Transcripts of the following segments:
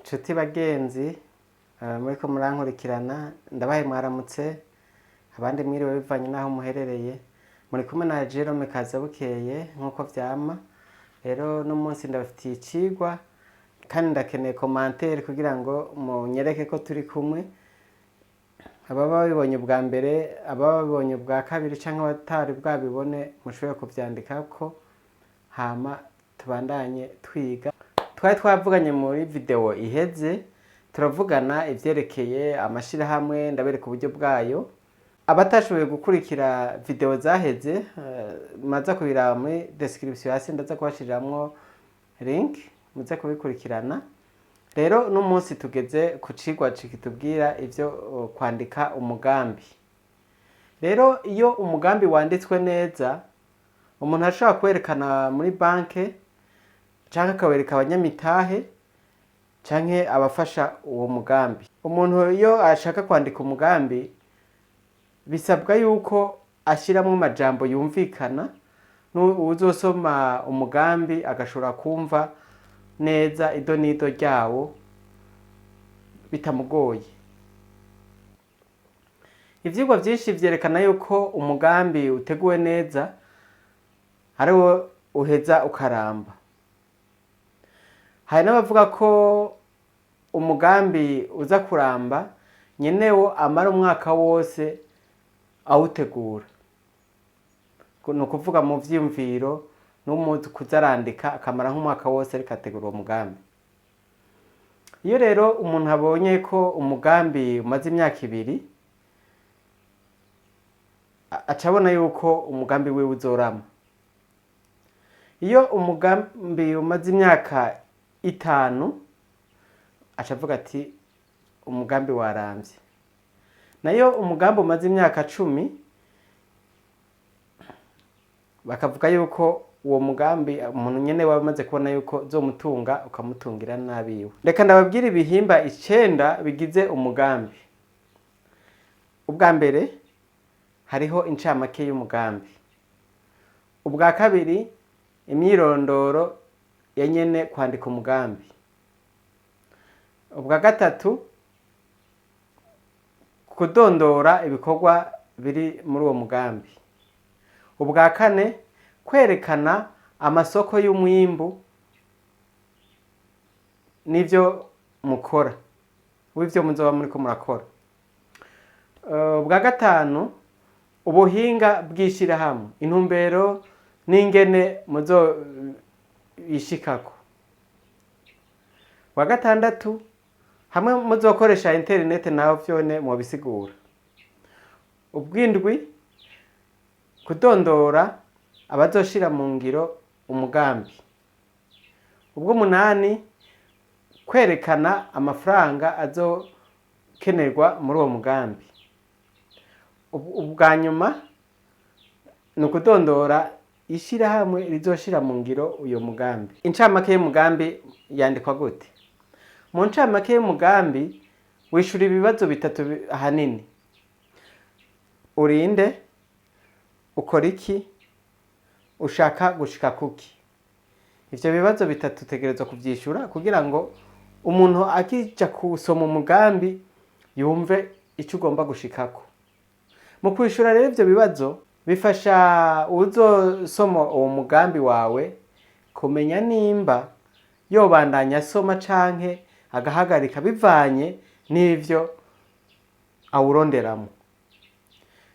Nshuti bagenzi muriko murankurikirana, ndabaye mwaramutse, abandi mwiriwe bivanye n'aho muherereye. Muri kumwe na Jerome Kazabukeye nk'uko vyama. Rero no munsi ndabafitiye icigwa kandi ndakeneye commentaire kugira ngo munyereke ko turi kumwe. Ababa babibonye ubwa mbere, ababa babibonye ubwa kabiri canke abatari bwabibone, mushobore kuvyandikako, hama tubandanye twiga. Twari twavuganye muri video iheze, turavugana ivyerekeye amashirahamwe, ndabereka uburyo bwayo. Abatashoboye gukurikira video zaheze, maza kubiraba muri description hasi, ndaza kubashiriramwo link muze kubikurikirana. Rero uno munsi tugeze ku cigwa kitubwira ivyo kwandika umugambi. Rero iyo umugambi wanditswe neza, umuntu ashobora kwerekana muri banke canke akawereka abanyamitahe canke abafasha uwo mugambi. Umuntu iyo ashaka kwandika umugambi, bisabwa yuko ashiramwo amajambo yumvikana, uwuzosoma umugambi agashobora kumva neza ido n'ido ryawo bitamugoye. Ivyigwa vyinshi vyerekana yuko umugambi uteguwe neza ariwo uheza ukaramba. Hari n'abavuga ko umugambi uza kuramba nyenewo amara umwaka wose awutegura, ni ukuvuga mu vyiyumviro n'umuzi kuza arandika, akamara nk'umwaka wose ariko ategura uwo mugambi. Iyo rero umuntu abonye ko umugambi umaze imyaka 2, aca abona yuko umugambi wiwe uzorama. Iyo umugambi umaze imyaka 5, aca avuga ati umugambi waramvye. Nayo umugambi umaze imyaka 10, bakavuga yuko uwo mugambi umuntu nyene waba amaze kubona yuko uzomutunga ukamutungira n'abiwe. Reka ndababwire ibihimba 9 bigize umugambi. Ubwa mbere hariho incamake y'umugambi. Ubwa kabiri, imyirondoro ya nyene kwandika umugambi. Ubwa gatatu, kudondora ibikorwa biri muri uwo mugambi. Ubwa kane, kwerekana amasoko y'umwimbu n'ivyo mukora, w'ivyo muzoba muriko murakora. Ubwa gatanu, ubuhinga bw'ishirahamwe, intumbero n'ingene muzoyishikako. Ubwa gatandatu, hamwe muzokoresha interinete naho vyone mwobisigura. Ubw'indwi, kudondora abazoshira mu ngiro umugambi. Ubw'umunani, kwerekana amafaranga azokenerwa muri uwo mugambi. Ubwa nyuma ni ukudondora ishirahamwe rizoshira mu ngiro uyo mugambi. Incamake y'umugambi yandikwa gute? Mu ncamake y'umugambi wishura ibibazo bitatu ahanini: urinde, ukora iki, ushaka gushika kuki. Ivyo bibazo bitatu utegerezwa kuvyishura kugira ngo umuntu akija kusoma umugambi yumve ico ugomba gushikako. Mu kwishura rero ivyo bibazo bifasha uwuzosoma uwo mugambi wawe kumenya nimba yobandanya asoma canke agahagarika bivanye n'ivyo awuronderamwo.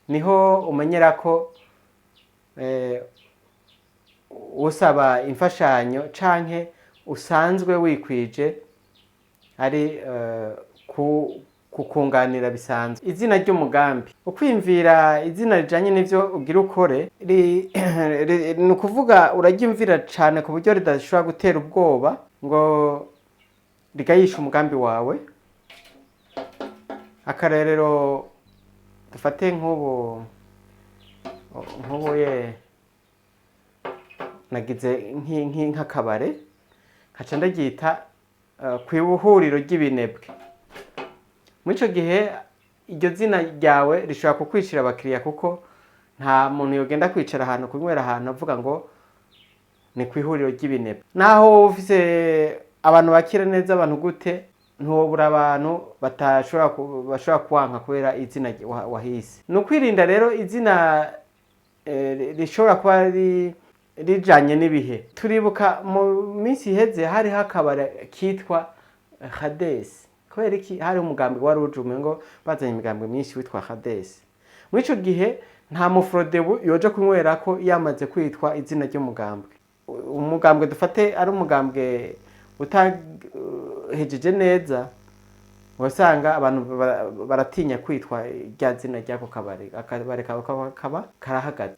Niho umenyera ko usaba imfashanyo canke usanzwe wikwije ari kukunganira bisanzwe. Izina ry'umugambi, ukwiyumvira izina rijanye n'ivyo ugira ukore, ni ukuvuga uraryumvira cane ku buryo ridashobora gutera ubwoba ngo rigayishe umugambi wawe. Akarorero, dufate nk'ubu ye nagize nk'akabare, nkaca ndaryita kw'ihuriro ry'ibinebwe. Muri ico gihe iryo zina ryawe rishobora kukwicira abakiriya, kuko nta muntu yogenda kwicara ahantu, kunywera ahantu, avuga ngo ni kw'ihuriro ry'ibinebwe, naho wowe ufise abantu bakira neza abantu gute. Ntiwobura abantu batashobora bashobora kuwanka kubera izina wahise. Ni ukwirinda rero izina rishobora kuba rijanye n'ibihe. Turibuka mu minsi iheze hariho akabari kitwa Hades. Kubera iki? Hari umugambi wari ujume ngo bazanye imigambi myinshi witwa Hades. Muri ico gihe nta mufrodebu yoja kunywerako yamaze kwitwa izina ry'umugambwe. Umugambwe dufate ari umugambwe utahejeje neza, wasanga abantu baratinya kwitwa rya zina ry'ako kabari, akabari kaba karahagaze.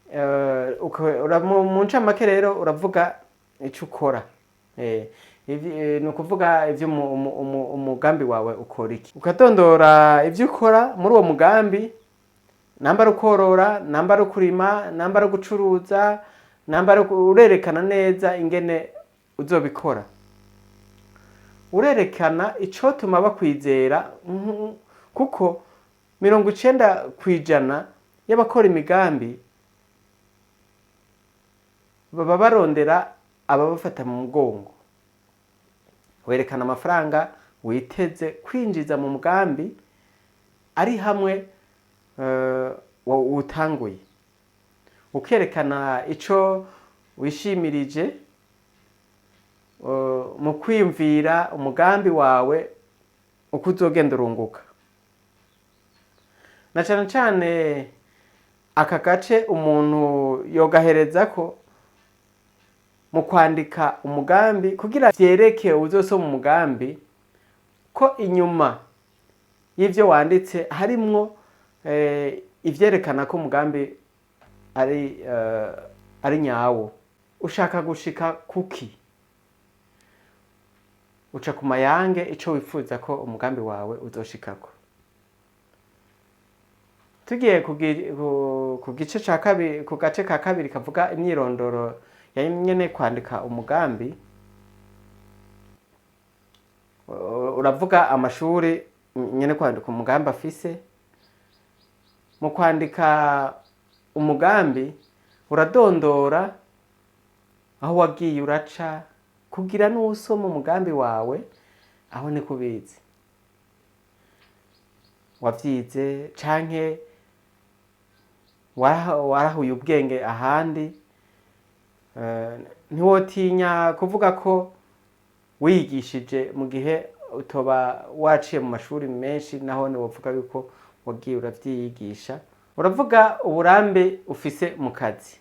Mu ncamake rero uravuga ico ukora. Ni ukuvuga ivyo umugambi wawe ukora iki, ukatondora ivyo ukora muri uwo mugambi, namba ari ukorora, namba ari ukurima, namba ari ugucuruza, namba ari urerekana neza ingene uzobikora. Urerekana icotuma bakwizera, kuko 90% y'abakora imigambi baba barondera ababafata mu mugongo. Werekana amafaranga witeze kwinjiza mu mugambi ari hamwe utanguye, ukerekana ico wishimirije mu kwiyumvira umugambi wawe uko uzogenda urunguka. Na cane cane aka gace umuntu yogaherezako mu kwandika umugambi, kugira vyereke uwuzosoma umugambi ko inyuma y'ivyo wanditse harimwo ivyerekana ko umugambi ari nyawo. Ushaka gushika kuki? Uca ku mayange ico wifuza ko umugambi wawe uzoshikako. Tugiye ku gice ca kabiri, ku gace ka kabiri kavuga imyirondoro ya nyene kwandika umugambi. Uravuga amashuri nyene kwandika umugambi afise. Mu kwandika umugambi uradondora aho wagiye uraca, kugira n'usoma umugambi wawe aho ni kubizi wavyize canke warahuye ubwenge ahandi. Ntiwotinya kuvuga ko wigishije mu gihe utoba waciye mu mashuri menshi, naho ntiwovuga yuko wagiye uravyiyigisha. Uravuga uburambe ufise mu kazi,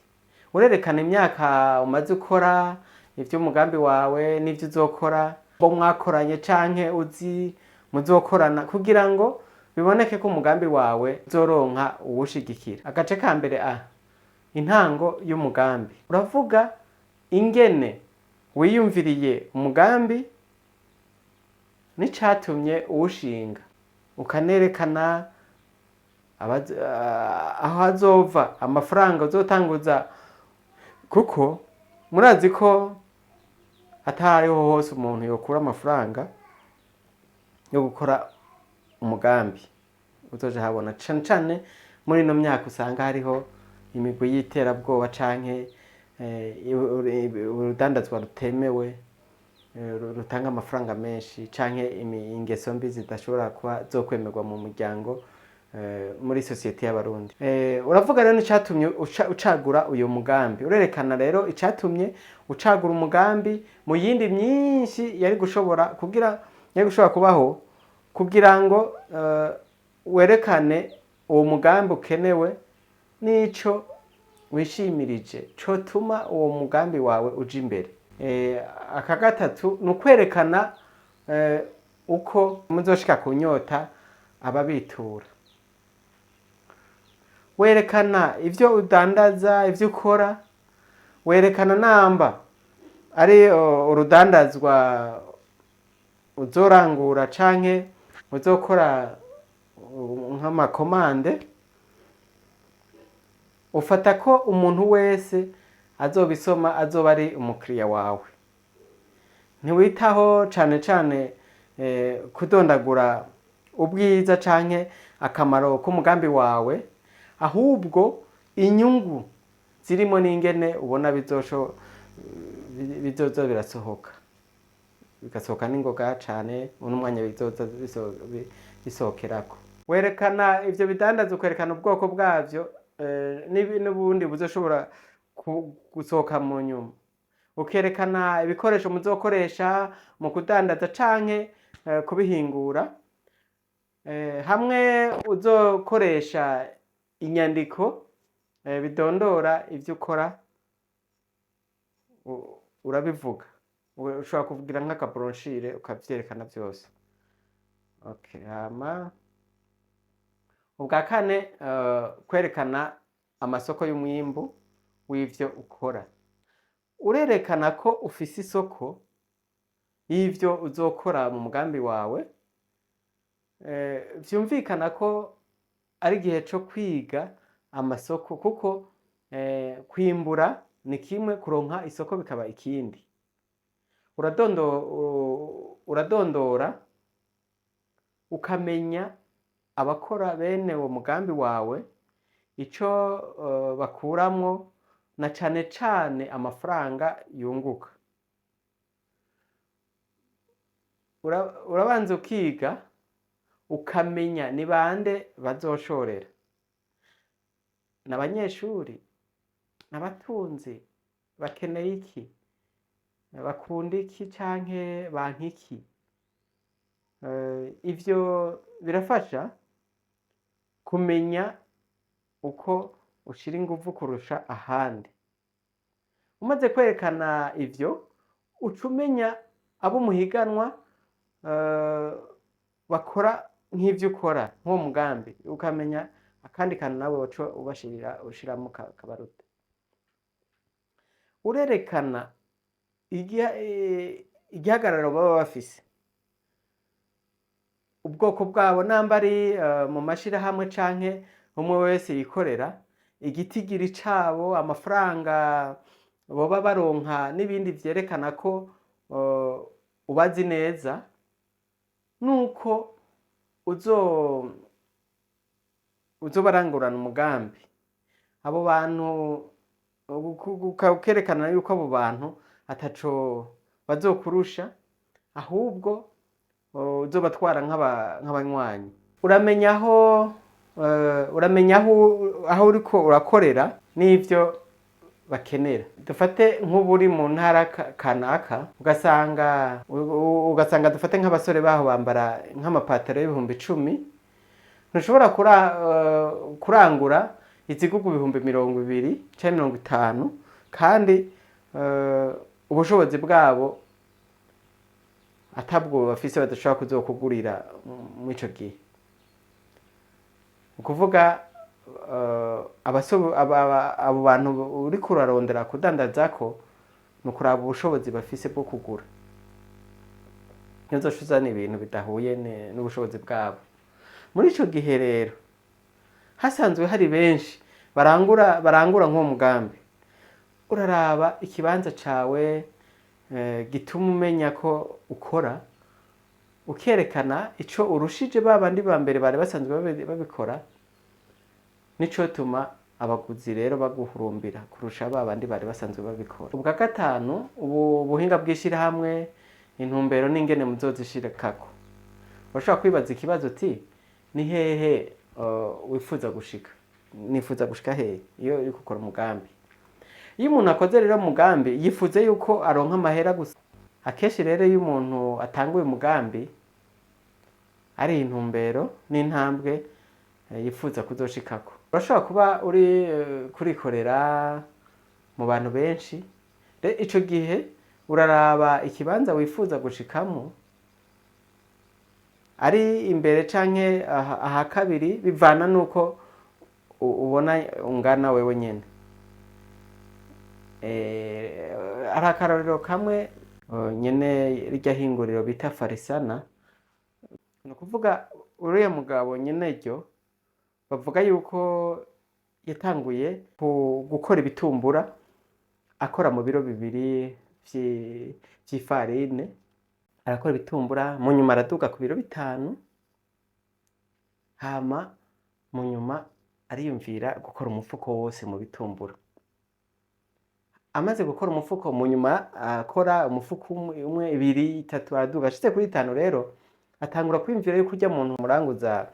urerekana imyaka umaze ukora, ivyo umugambi wawe n'ivyo uzokora, bo mwakoranye canke uzi muzokorana, kugira ngo biboneke ko umugambi wawe uzoronka uwushigikira. Agace ka mbere a, intango y'umugambi. Uravuga ingene wiyumviriye umugambi n'icatumye uwushinga, ukanerekana aho hazova amafaranga uzotanguza, kuko murazi ko atariho hose umuntu yokura amafaranga yo gukora umugambi uzoja habona. Cane cane muri ino myaka usanga hariho imigwi y'iterabwoba canke urudandazwa rutemewe, rutanga amafaranga menshi, canke ingeso mbi zidashobora kuba zokwemerwa mu muryango, muri sosiyete y'Abarundi. Uravuga rero n'icatumye ucagura uyu mugambi. Urerekana rero icatumye ucagura umugambi mu yindi myinshi yari gushobora kugira, yari gushobora kubaho, kugira ngo werekane uwo mugambi ukenewe n'ico wishimirije cotuma uwo mugambi wawe uja imbere. Aka gatatu ni ukwerekana uko muzoshika ku nyota ababitura. Werekana ivyo udandaza, ivyo ukora, werekana namba ari urudandazwa uzorangura canke uzokora nk'amakomande. Ufata ko umuntu wese azobisoma azoba ari umukiriya wawe. Ntiwitaho cane cane kudondagura ubwiza canke akamaro k'umugambi wawe, ahubwo inyungu zirimo n'ingene ubona bizoza birasohoka. bigasohoka n'ingoga cane n'umwanya bizoza bisohokerako. Werekana ivyo bidandaza, ukerekana ubwoko bwavyo n'ubundi buzoshobora gusohoka mu nyuma, ukerekana ibikoresho muzokoresha mu kudandaza canke kubihingura, hamwe uzokoresha inyandiko bidondora ivyo ukora, urabivuga. Ushobora kugira nk'aka brochure ukavyerekana vyose. Okay, hama ubwa kane, kwerekana amasoko y'umwimbu w'ivyo ukora. Urerekana ko ufise isoko y'ivyo uzokora mu mugambi wawe. Vyumvikana ko ari igihe co kwiga amasoko, kuko kwimbura ni kimwe, kuronka isoko bikaba ikindi. Uradondora ukamenya abakora bene uwo mugambi wawe, ico bakuramwo, na cane cane amafaranga yunguka. Urabanza ukiga, ukamenya ni bande bazoshorera: n'abanyeshuri, n'abatunzi, bakeneye iki, bakunda iki canke banka iki. Ivyo birafasha kumenya uko ushira inguvu kurusha ahandi. Umaze kwerekana ivyo, uca umenya abo muhiganwa bakora nk'ivyo ukora, nk'uwo mugambi, ukamenya akandi kantu nawe woca ubashirira ushiramwo kabaruta. Urerekana igihagararo baba bafise, ubwoko bwabo, namba ari mu mashirahamwe canke umwe wese yikorera, igitigiri cabo, amafaranga boba baronka n'ibindi vyerekana ko ubazi neza, nuko uzobarangurana umugambi. Abo bantu ukerekana yuko abo bantu ataco bazokurusha, ahubwo uzobatwara nk'abanywanyi. Uramenya aho uriko urakorera n'ivyo bakenera. Dufate nk'ubu uri mu ntara kanaka, ugasanga dufate nk'abasore baho bambara nk'amapataro y'10,000, ntushobora kurangura izigurwa 20,000 canke 50, kandi ubushobozi bwabo atabwo bafise, badashobora kuzokugurira mw'ico gihe. Ni ukuvuga abo bantu uriko urarondera kudandazako, ni ukuraba ubushobozi bafise bwo kugura. Ntuzoca uzana ibintu bidahuye n'ubushobozi bwabo. Muri ico gihe rero hasanzwe hari benshi barangura nk'uwo mugambi, uraraba ikibanza cawe gituma umenya ko ukora, ukerekana ico urushije ba bandi ba mbere bari basanzwe babikora, nicotuma abaguzi rero baguhurumbira kurusha ba bandi bari basanzwe babikora. Ubwa gatanu, ubu buhinga bw'ishirahamwe, intumbero n'ingene muzozishikako. Urashobora kwibaza ikibazo uti: ni hehe wifuza gushika? Nifuza gushika hehe iyo uriko ukora umugambi? Iyo umuntu akoze rero umugambi, yifuza yuko aronka amahera gusa. Akenshi rero iyo umuntu atanguye umugambi, ari intumbero n'intambwe yifuza kuzoshikako. Urashobora kuba uri kurikorera mu bantu benshi. Ico gihe uraraba ikibanza wifuza gushikamo, ari imbere canke aha kabiri, bivana nuko ubona ungana wewe nyene. Hari akarorero kamwe, nyene rirya hinguriro bita Farisana, ni ukuvuga uriya mugabo nyene ryo, bavuga yuko yatanguye gukora ibitumbura akora mu biro 2 vy'ifarine, arakora ibitumbura, mu nyuma araduga ku biro 5, hama mu nyuma ariyumvira gukora umufuko wose mu bitumbura. Amaze gukora umufuko, mu nyuma akora umufuko umwe, umwe, ibiri, itatu, araduga ashitse kuri itanu. Rero atangura kwiyumvira yuko urya muntu muranguza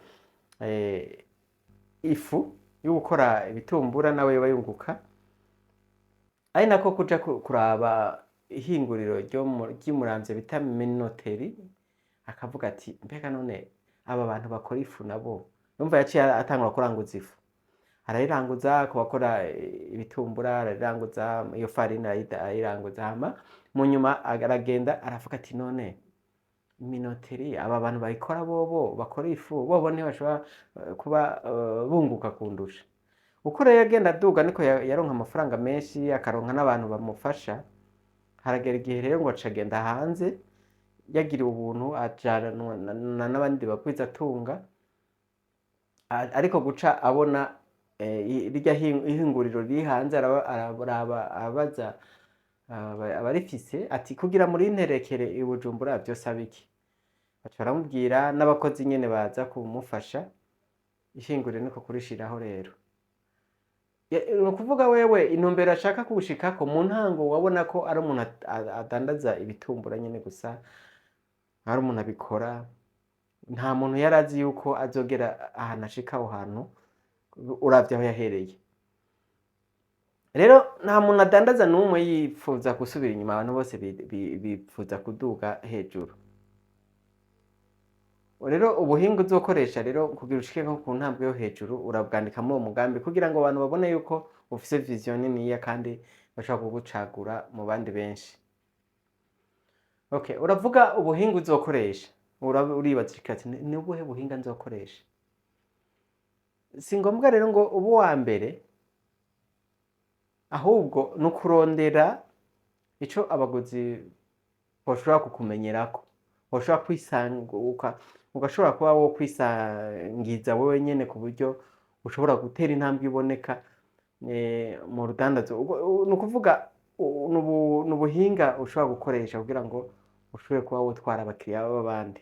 ifu yo gukora ibitumbura nawe yoba yunguka, ari nako kuja kuraba ihinguriro ry'i Muramvya bita Minoterie. Akavuga ati: "Mbega none aba bantu bakora ifu nabo?" Yumva yaciye atangura kuranguza ifu, arayiranguza ku bakora ibitumbura, arayiranguza iyo farini, arayiranguza. Hama mu nyuma aragenda aravuga ati: "None Minoterie, aba bantu bayikora bobo, bakora ifu bobo, ntibashobora kuba bunguka kundusha?" Uko rero yagenda aduga niko yaronka amafaranga menshi, akaronka n'abantu bamufasha. Haragera igihe rero ngo acagenda hanze, yagiriwe ubuntu, ajana n'abandi bagwizatunga. Ariko guca abona rirya ihinguriro riri hanze, araba abaza abarifise ati: "Kugira muri nterekere i Bujumbura vyosaba iki?" Baca baramubwira n'abakozi nyene baza kumufasha. Ihinguriro niko kurishiraho. Rero ni ukuvuga wewe intumbero ashaka kuwushikako, mu ntango wabona ko ari umuntu adandaza ibitumbura nyene gusa, ari umuntu abikora. Nta muntu yari azi yuko azogera ahantu ashika aho hantu, uravye aho yahereye. Rero nta muntu adandaza n'umwe yipfuza gusubira inyuma, abantu bose bipfuza kuduga hejuru. Rero ubuhinga uzokoresha rero kugira ushike nko ku ntambwe yo hejuru, urabwandika muri uwo mugambi kugira ngo abantu babone yuko ufise vision niniya kandi bashobora kugucagura mu bandi benshi. Okay, uravuga ubuhinga uzokoresha. Uribaza ati: "Ni ubuhe buhinga nzokoresha?" Si ngombwa rero ngo ube uwa mbere, ahubwo ni ukurondera ico abaguzi boshobora kukumenyerako, boshobora kwisanga, ugashobora kuba wo kwisangiza wewe nyene ku buryo ushobora gutera intambwe iboneka mu rudandazo. Ni ukuvuga ni ubuhinga ushobora gukoresha kugira ngo ushobore kuba wotwara abakiriya b'abandi.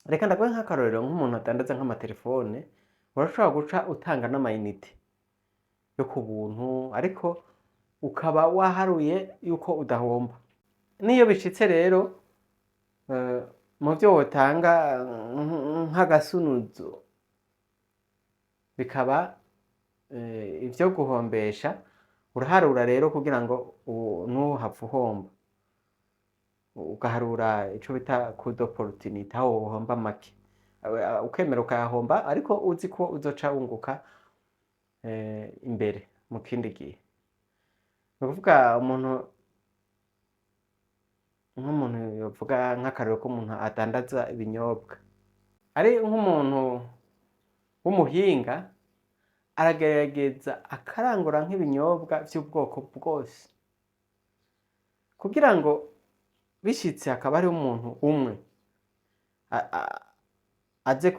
Reka ndaguhe nk'akarorero: nk'umuntu adandaza nk'amatelefone, urashobora guca utanga n'amayinite yo ku buntu, ariko ukaba waharuye yuko udahomba. N'iyo bishitse rero, mu vyo wotanga nk'agasunuzo bikaba ivyo guhombesha, uraharura rero kugira ngo ntuhave uhomba, ugaharura ico bita coût d'opportunité, aho wohomba make, ukemera ukayahomba ariko uzi ko uzoca wunguka imbere mu kindi gihe. Ni ukuvuga umuntu, nk'umuntu yovuga nk'akarorero k'umuntu adandaza ibinyobwa, ari nk'umuntu w'umuhinga, aragerageza akarangura nk'ibinyobwa vy'ubwoko bwose kugira ngo bishitse hakaba hariho umuntu umwe aze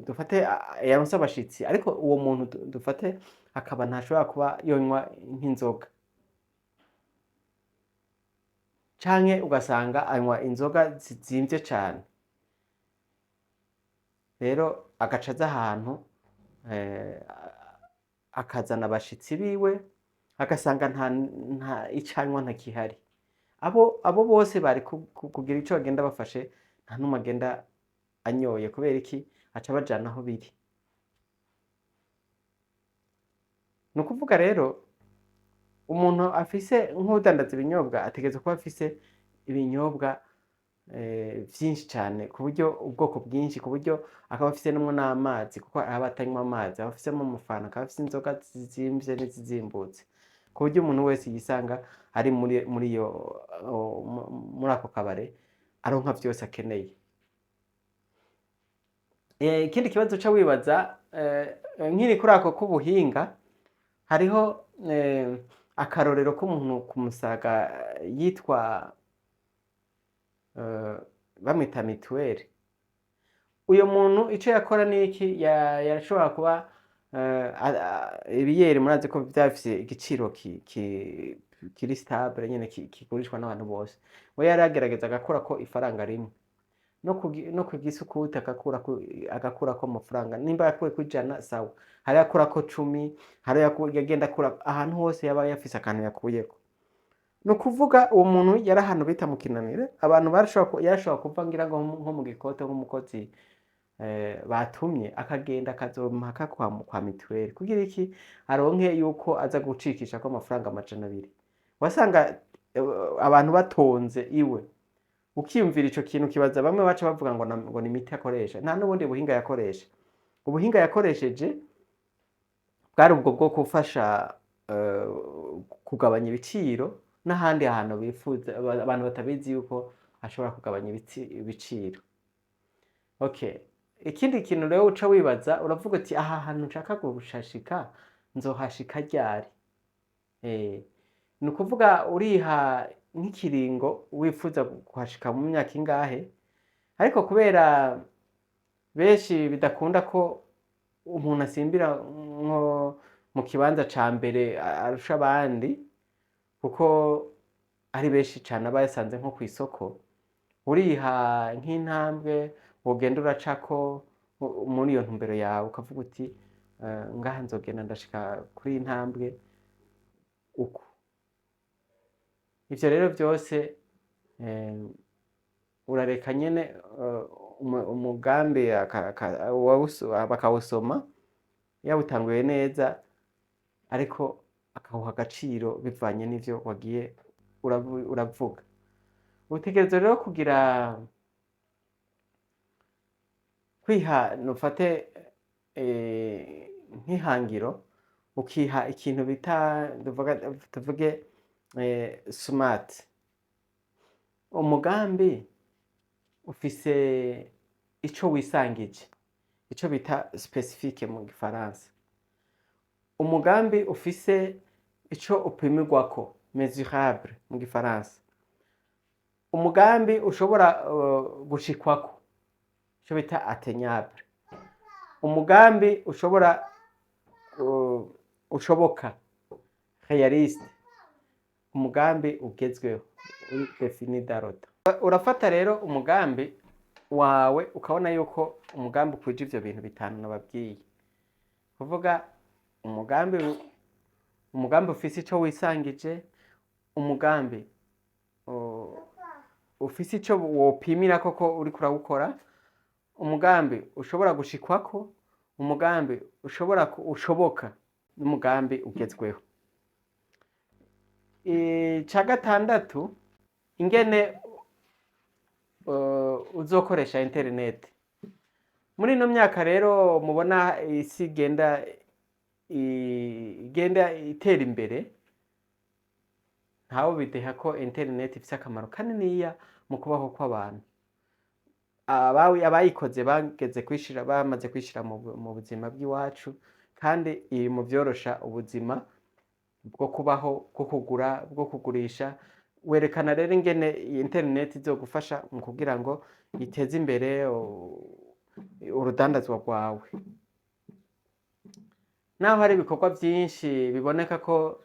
dufate yaronse abashitsi, ariko uwo muntu dufate akaba ntashobora kuba yonywa nk'inzoga, canke ugasanga anywa inzoga zizimvye cane. Rero agaca aza ahantu, akazana abashitsi biwe, agasanga nta icanywa ntakihari. Abo bose bari kugira ico bagenda bafashe, nta n'umwe agenda anyoye. Kubera iki? Aca abajana aho biri. Ni ukuvuga rero umuntu afise nk'udandaza ibinyobwa ategerezwa kuba afise ibinyobwa vyinshi cane, ku buryo ubwoko bwinshi, ku buryo akaba afisemwo n'amazi, kuko aba atanywa amazi, aba afisemwo amafanta, akaba afise inzoga zizimvye n'izizimbutse, ku buryo umuntu wese yisanga ari muri iyo muri ako kabare aronka vyose akeneye. Ikindi kibazo uca wibaza, nkiri kuri ako k'ubuhinga, hariho akarorero k'umuntu ku Musaga yitwa, bamwita Mituweli. Uyo muntu ico yakora niki? Yarashobora kuba ibiyeri murazi ko vyaba bifise igiciro kiri stable nyene, kigurishwa n'abantu bose. We yaragerageza agakurako ifaranga rimwe. No ku gisukuti agakurako amafaranga. Nimba yakuyeko 100, sawa, hari ayakurako 10, hari yagenda akura ahantu hose yaba yafise akantu yakuyeko. Ni ukuvuga uwo muntu yari ahantu bita mu Kinanira. Abantu barashobora, yarashobora kuva ngira ngo nko mu gikote nk'umukozi batumye, akagenda akazompaka kwa mituweli kugira iki? Aronke yuko aza gucikishako amafaranga 200. Wasanga abantu batonze iwe. Ukiyumvira ico kintu, kibaza bamwe baca bavuga ngo ni imiti akoresha. Nta n'ubundi buhinga yakoresha. Ubuhinga yakoresheje bwari ubwo bwo gufasha kugabanya ibiciro n'ahandi hantu bifuza abantu batabizi yuko ashobora kugabanya ibiciro. Okay, ikindi kintu rero uca wibaza, uravuga uti: "Aha hantu nshaka gushashika nzohashika ryari?" Ni ukuvuga uriha nk'ikiringo wifuza kuhashika mu myaka ingahe. Ariko kubera benshi bidakunda ko umuntu asimbira nko mu kibanza ca mbere arusha abandi, kuko ari benshi cane aba yasanze nko kw'isoko, uriha nk'intambwe wogenda uracako muri iyo ntumbero yawe, ukavuga uti: "Ngaha nzogenda ndashika kuri iyi ntambwe uku." Ivyo rero vyose urareka nyene umugambi bakawusoma yawutanguye neza, ariko akawuha agaciro bivanye n'ivyo wagiye uravuga. Utegerezwa rero kugira kwiha, nufate nk'ihangiro, ukiha ikintu bita, tuvuge SMART. Umugambi ufise ico wisangije, ico bita spécifique mu gifaransa. Umugambi ufise ico upimirwako, mesurable mu gifaransa. Umugambi ushobora gushikwako, ico bita atteignable. Umugambi ushobora ushoboka, réaliste. Umugambi ugezweho, uri défini dans le temps. Urafata rero umugambi wawe, ukabona yuko umugambi ukwije ivyo bintu bitanu nababwiye. Kuvuga umugambi ufise ico wisangije, umugambi ufise ico wopimirako ko uriko urawukora, umugambi ushobora gushikwako, umugambi ushobora ushoboka, n'umugambi ugezweho. Ica gatandatu, ingene uzokoresha internet muri ino myaka. Rero mubona isi igenda itera imbere, ntawe bideha ko internet ifise akamaro kaniniya mu kubaho kw'abantu. Abayikoze bageze kwishira, bamaze kwishira mu buzima bw'iwacu, kandi iri mu vyorosha ubuzima bwo kubaho, bwo kugura, bwo kugurisha. Werekana rero ingene internet izogufasha mu kugira ngo iteze imbere urudandazwa rwawe. Naho hari ibikorwa vyinshi biboneka ko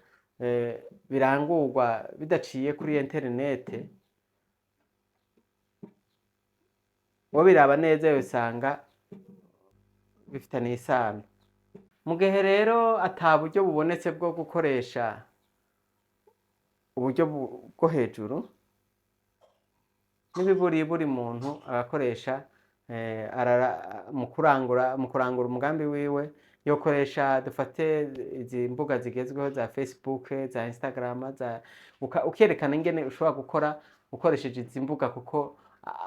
birangurwa bidaciye kuri internet, wobiraba neza yosanga bifitaniye isano. Mu gihe rero ata buryo bubonetse bwo gukoresha uburyo bwo hejuru, n'ibiburi muntu agakoresha mu kurangura umugambi wiwe, yokoresha, dufate, izi mbuga zigezweho za Facebook, za Instagram, za ukerekana ingene ushobora gukora ukoresheje izi mbuga, kuko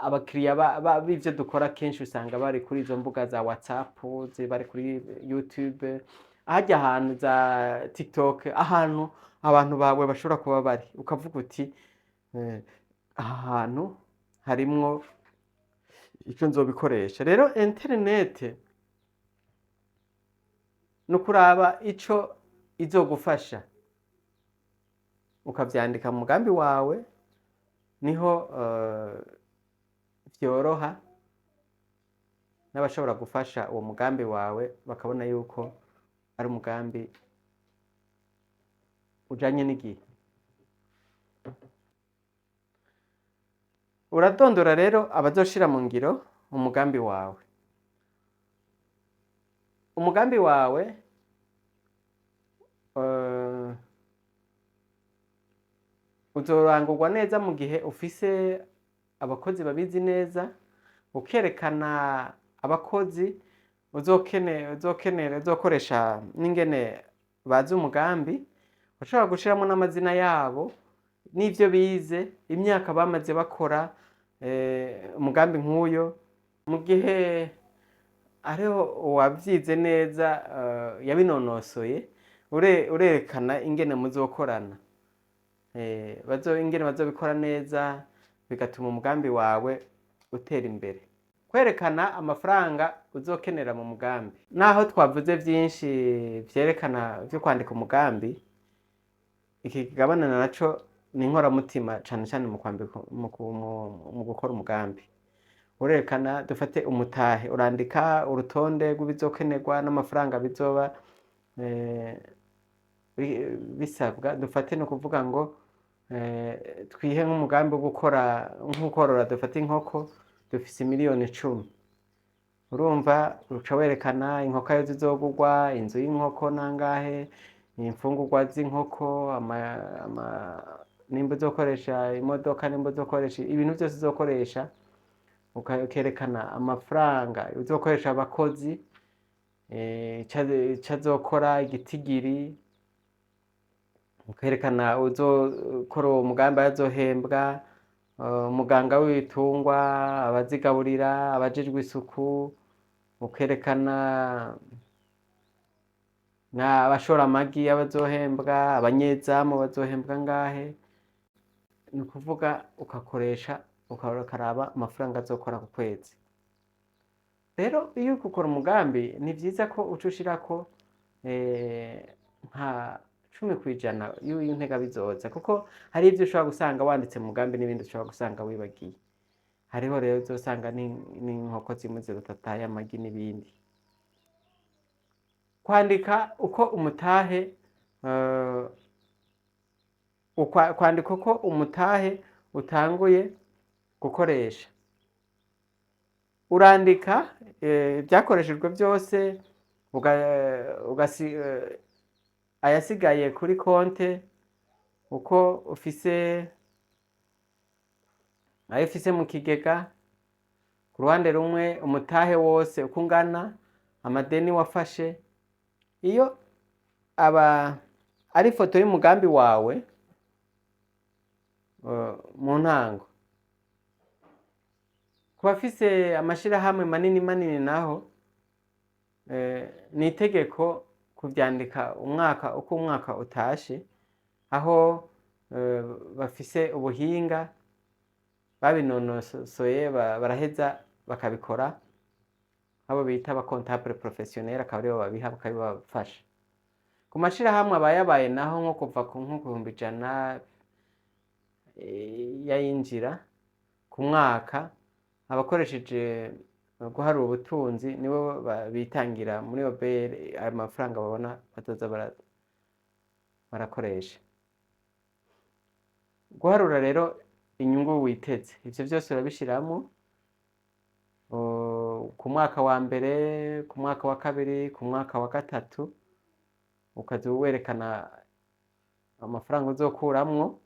abakiriya b'ivyo dukora kenshi usanga bari kuri izo mbuga za WhatsApp, bari kuri YouTube, harya ahantu za TikTok, ahantu abantu bawe bashobora kuba bari, ukavuga uti: "Aha hantu harimwo ico nzobikoresha." Rero internet ni ukuraba ico izogufasha, ukavyandika mu mugambi wawe, niho vyoroha n'abashobora gufasha uwo mugambi wawe bakabona yuko ari umugambi ujanye n'igihe. Uradondora rero abazoshira mu ngiro umugambi wawe. Umugambi wawe uzorangurwa neza mu gihe ufise abakozi babizi neza, ukerekana abakozi uzokenera uzokoresha n'ingene bazi umugambi. Ushobora gushiramwo n'amazina yabo n'ivyo bize, imyaka bamaze bakora umugambi nk'uyo. Mu gihe hariho uwavyize neza, yabinonosoye, urerekana ingene muzokorana, ingene bazobikora neza, bigatuma umugambi wawe utera imbere. Kwerekana amafaranga uzokenera mu mugambi. Naho twavuze vyinshi vyerekana vyo kwandika umugambi, iki kigabane naco ni inkoramutima cane cane mu kwambika, mu gukora umugambi. Urerekana, dufate umutahe, urandika urutonde rw'ibizokenerwa n'amafaranga bizoba bisabwa. Dufate ni ukuvuga ngo twihe nk'umugambi wo gukora nk'ukorora, dufate inkoko, dufise 10 miliyoni. Urumva uca werekana inkoko ayo zizogurwa, inzu y'inkoko nangahe, imfungurwa z'inkoko, nimba uzokoresha imodoka, nimba uzokoresha ibintu vyose uzokoresha, ukerekana amafaranga uzokoresha, abakozi, ico azokora, igitigiri, ukerekana uzokora uwo mugambi ayo azohembwa, umuganga w'ibitungwa, abazigaburira, abajejwe isuku, ukerekana abashora amagi abazohembwa, abanyezamu bazohembwa angahe. Ni ukuvuga ugakoresha, ukaraba amafaranga azokora ku kwezi. Rero iyo uriko ukora umugambi, ni vyiza ko uca ushirako nka 10% y'integabizoza, kuko hari ivyo ushobora gusanga wanditse mu mugambi n'ibindi ushobora gusanga wibagiye. Hariho rero uzosanga n'inkoko zimwe zidataye amagi n'ibindi. Kwandika uko umutahe, kwandika uko umutahe utanguye gukoresha. Urandika ivyakoreshejwe vyose, ayasigaye kuri konte, uko ufise ayo ufise mu kigega. Ku ruhande rumwe umutahe wose uko ungana, amadeni wafashe. Iyo aba ari ifoto y'umugambi wawe mu ntango. Ku bafise amashirahamwe manini manini naho, ni itegeko kuvyandika umwaka uko umwaka utashe, aho bafise ubuhinga babinonosoye, baraheza bakabikora, abo bita aba comptable professionnel, akaba aribo babiha bakabibafasha. Ku mashirahamwe abayabaye naho, nko kuva nko ku 100,000 y'ayinjira ku mwaka, abakoresheje guharura ubutunzi nibo bitangira muri OBR ayo mafaranga babona bazoza barakoresha. Guharura rero inyungu witeze, ivyo vyose urabishiramwo ku mwaka wa mbere, ku mwaka wa kabiri, ku mwaka wa gatatu, ukaza werekana amafaranga uzokuramwo.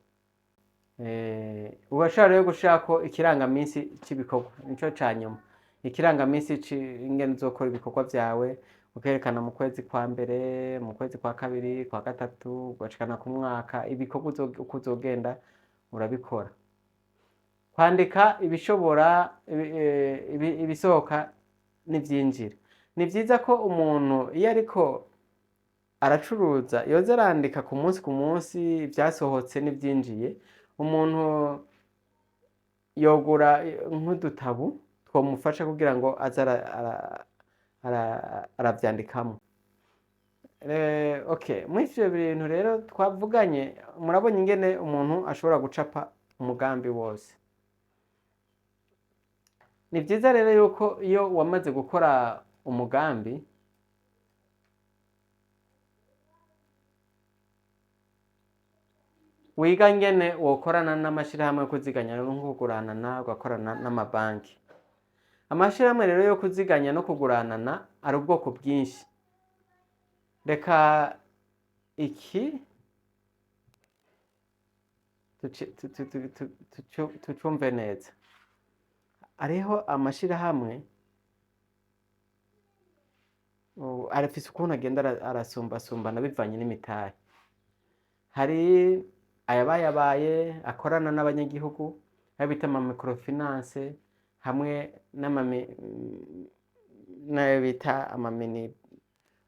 Urashobora rero gushirako ikirangaminsi c'ibikorwa, nico ca nyuma, ikirangaminsi c'ingene uzokora ibikorwa vyawe, ukerekana mu kwezi kwa mbere, mu kwezi kwa kabiri, kwa gatatu, ugashikana ku mwaka, ibikorwa uko uzogenda urabikora. Kwandika ibishobora ibisohoka n'ivyinjira. Ni vyiza ko umuntu iyo ariko aracuruza yoza arandika ku munsi ku munsi ivyasohotse n'ivyinjiye. Umuntu yogura nk'udutabu twomufasha kugira ngo aze aravyandikamwo. Okay, muri ivyo bintu rero twavuganye, murabonye ingene umuntu ashobora gucapa umugambi wose. Ni vyiza rero yuko iyo wamaze gukora umugambi, Wiga ngene wokorana n'amashirahamwe yo kuziganya no kuguranana, ugakorana n'amabanki. Amashirahamwe rero yo kuziganya no kuguranana ari ubwoko bwinshi. Reka iki tucumve neza. Hariho amashirahamwe arafise ukuntu agenda arasumbasumbana bivanye n'imitahe. Hari ayabayabaye akorana n'abanyagihugu, ayo bita ama microfinance, hamwe n'ayo bita ama mini,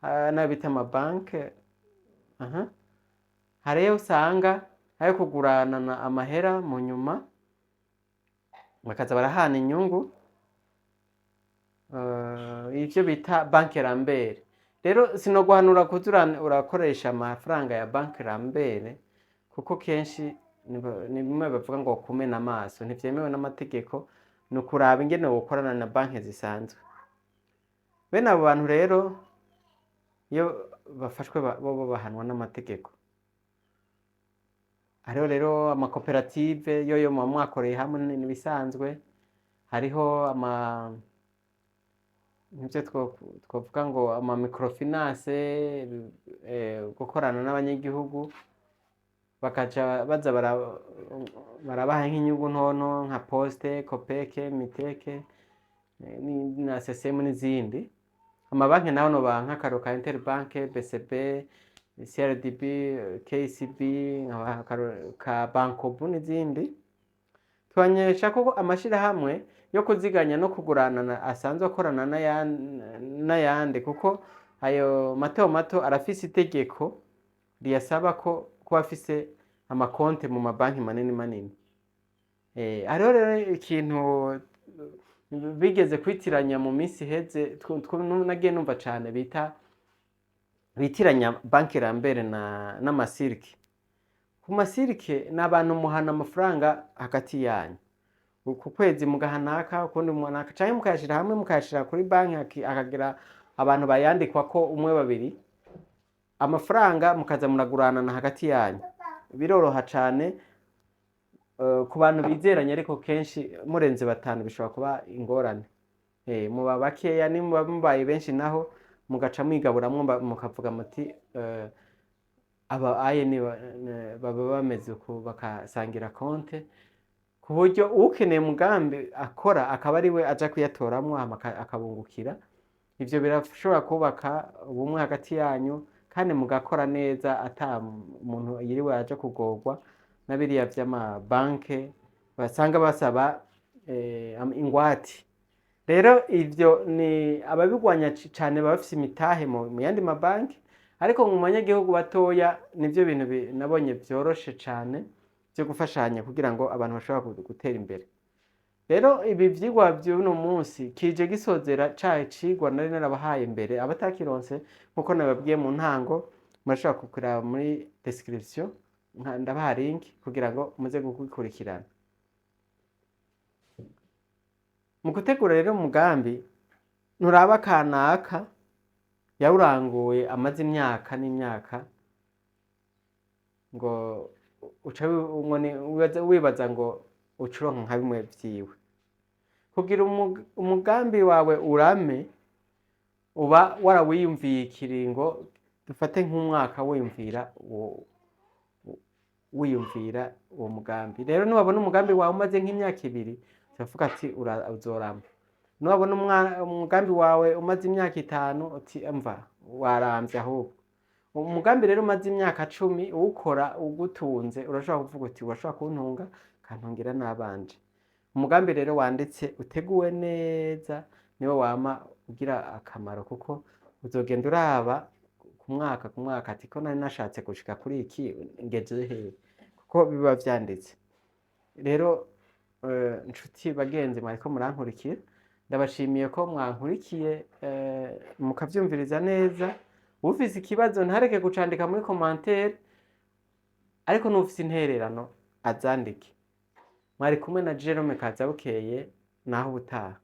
n'ayo bita amabanke. Aha hariyo usanga ayo kuguranana amahera, mu nyuma bakaza barahana inyungu, ivyo bita Banque Lambert. Rero sinoguhanura kuza urakoresha amafaranga ya Banque Lambert, kuko kenshi ni bimwe bavuga ngo kumena amaso, ntivyemewe n'amategeko. Ni ukuraba ingene wokorana na banki zisanzwe. Bene abo bantu rero iyo bafashwe bobo bahanwa n'amategeko. Hariho rero amakoperative yoyo muba mwakoreye hamwe n'ibisanzwe. Hariho ama nk'ivyo twovuga ngo ama microfinance, gukorana n'abanyagihugu bakaca baza barabaha nk'inyungu ntonto, nka Poste, Kopeke, Miteke, na CCM n'izindi. Amabanki naho nobaha nk'akarorero ka Interbank, BCB, CRDB, KCB, nkabaha akarorero ka Bancobu n'izindi. Tubamenyesha ko amashirahamwe yo kuziganya no kuguranana asanzwe akorana n'ayandi, kuko ayo mato mato arafise itegeko riyasaba ko kuba afise amakonte mu mabanki manini manini. Hariho rero ikintu bigeze kwitiranya mu minsi iheze, nagiye numva cane bita bitiranya Banque Lambert na n'amasirike. Ku masirike ni abantu muhana amafaranga hagati yanyu ku kwezi, mugahanaka ukundi muhanaka, canke mukayashira hamwe, mukayashira kuri banki, hakagira abantu bayandikwako, umwe, babiri, amafaranga mukaza muraguranana hagati yanyu. Biroroha cane ku bantu bizeranye, ariko kenshi murenze batanu bishobora kuba ingorane. Muba bakeya, nimuba mubaye benshi naho mugaca mwigaburamwo, mukavuga muti aba aye ni baba bameze uku, bakasangira konte, ku buryo ukeneye umugambi akora akaba ari we aja kuyatoramwo, hama akabungukira. Ivyo birashobora kubaka ubumwe hagati yanyu kandi mugakora neza, ata muntu yiriwe aja kugorwa na biriya vy'amabanke basanga basaba ingwate. Rero ivyo ni ababigwanya cane baba bafise imitahe mu yandi mabanki, ariko mu banyagihugu batoya nivyo bintu nabonye vyoroshe cane vyo gufashanya kugira ngo abantu bashobora gutera imbere. Rero ibi vyigwa vy'uno munsi kije gisozera ca cigwa nari narabahaye mbere. Abatakironse, nkuko nababwiye mu ntango, murashobora kukuraba muri description, ndabaha link kugira ngo muze gukurikirana. Mu gutegura rero umugambi, nturaba kanaka yawuranguye amaze imyaka n'imyaka, ngo uca ngo wibaza ngo uca uronka nka bimwe vyiwe. Kugira umugambi wawe urame, uba warawiyumviye ikiringo, dufate nk'umwaka, wiyumvira uwo mugambi. Rero niwabona umugambi wawe umaze nk'imyaka 2, uravuga ati uzorama. Niwabona umugambi wawe umaze imyaka 5, uti mva waramvye. Ahubwo umugambi rero umaze imyaka 10 uwukora ugutunze, urashobora kuvuga uti urashobora kuntunga, kantungira n'abanje. Umugambi rero wanditse, uteguwe neza, niwo wama ugira akamaro, kuko uzogenda uraba ku mwaka ku mwaka ati ko nari nashatse gushika kuri iki, ngeze hehe? Kuko biba vyanditse. Rero nshuti bagenzi mwariko murankurikira, ndabashimiye ko mwankurikiye, mukavyumviriza neza. Ufise ikibazo ntareke kucandika muri commentaire, ariko n'ufise intererano azandike. Mwari kumwe na Jerome Kazabukeye, naho ubutaha.